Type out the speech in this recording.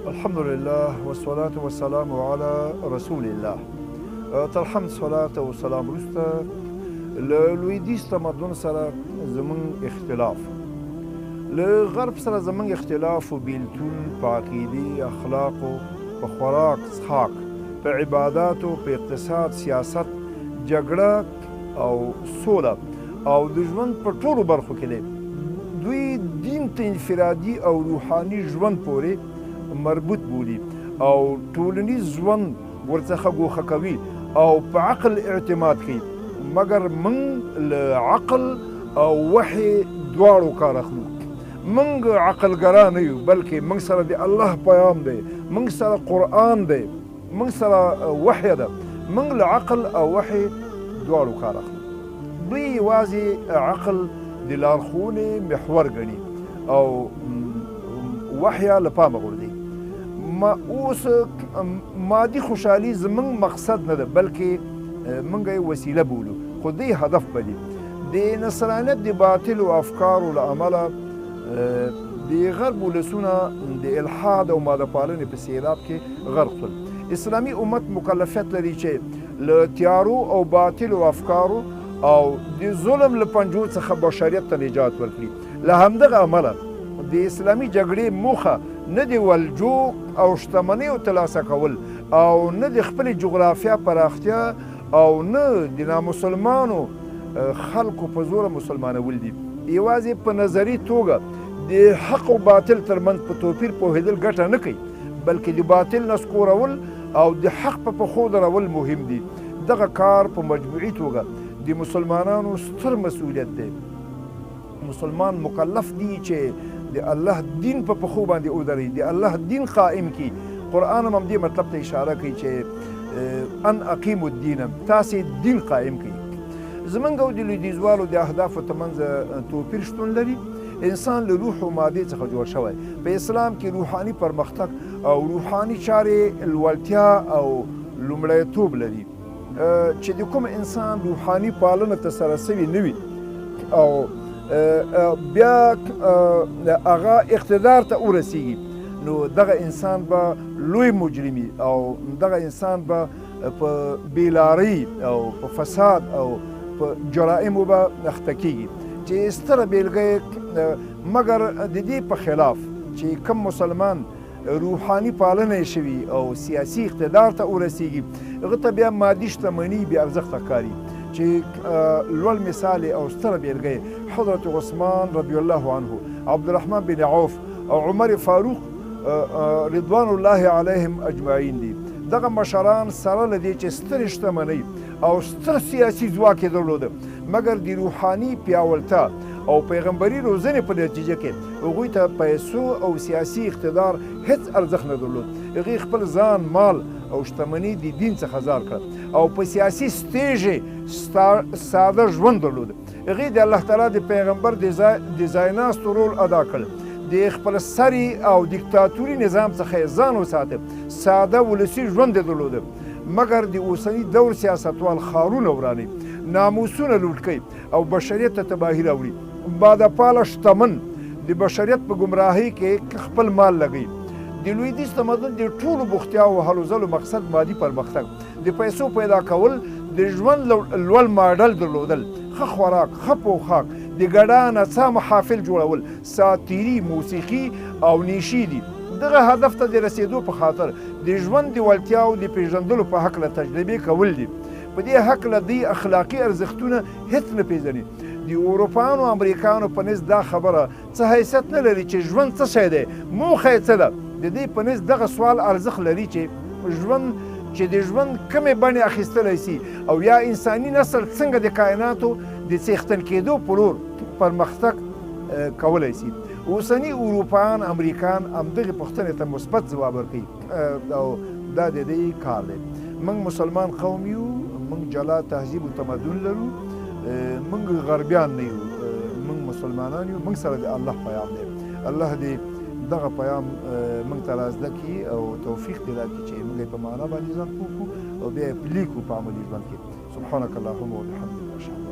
الحمد لله والصلاة والسلام على رسول الله. تر حمد صلاة او سلام وروسته، له لویدیځ تمدن سره زمونږ اختلاف، له غرب سره زمونږ اختلاف او بیلتون په عقیدې، اخلاقو، په خوراک څښاک، په عباداتو، په اقتصاد، سیاست، جګړه او سوله او د ژوند په ټولو برخو کې دی. دوی دین ته انفرادي او روحاني ژوند پورې مربوط بولي او ټولنیز ژوند ورڅخه ګوښه کوي او په عقل اعتماد کوي، مګر موږ له عقل او وحي دواړو کار اخلو. موږ عقلګرا نه یو، بلکې موږ سره د الله پیام دی، موږ سره قرآن دی، موږ سره وحی ده. موږ له عقل او وحي دواړو کار اخلو. دوی یوازې عقل د لارښوونې محور ګڼي او وحیه له پامه غورځوي. ما اوس مادي خوشحالي زموږ مقصد نه ده، بلکې موږ یې وسیله بولو، خو دوی هدف بولي. د نصرانیت د باطلو افکارو له امله د غرب ولسونه د الحاد او ماده پالنې په سیلاب کې غرق شول. اسلامي امت مکلفیت لري چې له تیارو او باطلو افکارو او د ظلم له پنجو څخه بشریت ته نجات ورکړي. له همدغه امله د اسلامي جګړې موخه نه د ولجو او شتمنیو ترلاسه کول او نه د خپلې جغرافیا پراختیا او نه د نامسلمانو خلکو په زوره مسلمانول دي. یوازې په نظري توګه د حق او باطل ترمنځ په توپیر پوهېدل ګټه نه کوي، بلکې د باطل نسکورول او د حق په پښو درول مهم دي. دغه کار په مجموعي توګه د مسلمانانو ستر مسؤلیت دی. مسلمان مکلف دی چې د الله دین په پښو باندې ودروي، د الله دین قائم کړي. قرآن هم همدې مطلب ته اشاره کوي چې ان اقیموا الدین، تاسې دین قائم کړئ. زمونږ او د لویدیځوالو د اهدافو ترمنځ توپیر شتون لري. انسان له روح او مادې څخه جوړ شوی. په اسلام کې روحاني پرمختګ او روحاني چارې لوړتیا او لومړیتوب لري، چې د کوم انسان روحاني پالنه ترسره سوې نه وي او بیا هغه اقتدار ته ورسیږي، نو دغه انسان به لوی مجرمي او دغه انسان به په بېلارۍ او په فساد او په جرائمو به اخته کیږي، چې ستره بېلګه یې. مګر د دې په خلاف چې کوم مسلمان روحاني پالنه یې شوي او سیاسي اقتدار ته ورسیږي، هغه ته بیا مادي شتمني بې ارزښته ښکاري، چې لوړ مثال او ستره بېلګه یې حضرت عثمان رضی الله عنه، عبدالرحمن بن عوف او عمر فاروق رضوان الله علیهم اجمعین دي. دغه مشران سره له دې چې سترې شتمنۍ او ستر سیاسي ځواک یې درلوده، مګر د روحاني پیاوړتیا او پیغمبري روزنې په نتیجه کې هغوی ته پیسو او سیاسي اقتدار هیڅ ارزښت نه درلود. هغوی خپل ځان، مال او شتمني د دین څخه ځار کړه او په سیاسي stage ساده ژوند درلود. هغوی د الله تعالی د پیغمبر د ځایناستو رول ادا کړ، د خپل سري او دیکتاتوري نظام څخه یې ځان وساته، ساده ولسي ژوند یې درلود. مګر د اوسني دور سیاستوال ښارونه ورانوي، ناموسونه لوټ کوي او بشریت ته تباهي راوړي. ماده پاله شتمن د بشریت په ګمراهۍ کې خپل مال لګوي. د لویدیځ تمدن د ټولو بوختیاو هلو ځلو مقصد مادي پرمختګ، د پیسو پیدا کول، د ژوند لوړ ماډل درلودل، ښه خوراک، ښه پوښاک، د ګډا نڅا محافل جوړول، ساتیري، موسیقي او نیشې دي. دغه هدف ته د رسېدو په خاطر د ژوند د وړتیاو د پېژندلو په هکله تجربې کول دي. په دې هکله دوی اخلاقي ارزښتونه هیڅ نه پېژني. د اروپایانو او امریکایانو په نزد دا خبره څه حیثیت نه لري چې ژوند څه شی دی، موخه یې څه ده. د دې په نزد دغه سوال ارزښت لري چې ژوند چې د ژوند کومې بڼې اخیستلی سي او یا انساني نسل څنګه د کائناتو د څښتن کېدو په لور پرمختګ کولی سي. اوسني اروپایان، امریکان همدغې پوښتنې ته مثبت ځواب ورکوي او دا د دوی کار دی. موږ مسلمان قوم یو، موږ جلا تهذیب او تمدن لرو، موږ غربیان نه یو، موږ مسلمانان یو، موږ سره د الله پیام دی. الله دې دغه پیام موږ ته را زده کړي او توفیق دې راکړي چې موږ یې په معنا باندې ځان پوه کړو او بیا یې پلي کړو په عملي ژوند کې. سبحانك اللهم وبحمدك.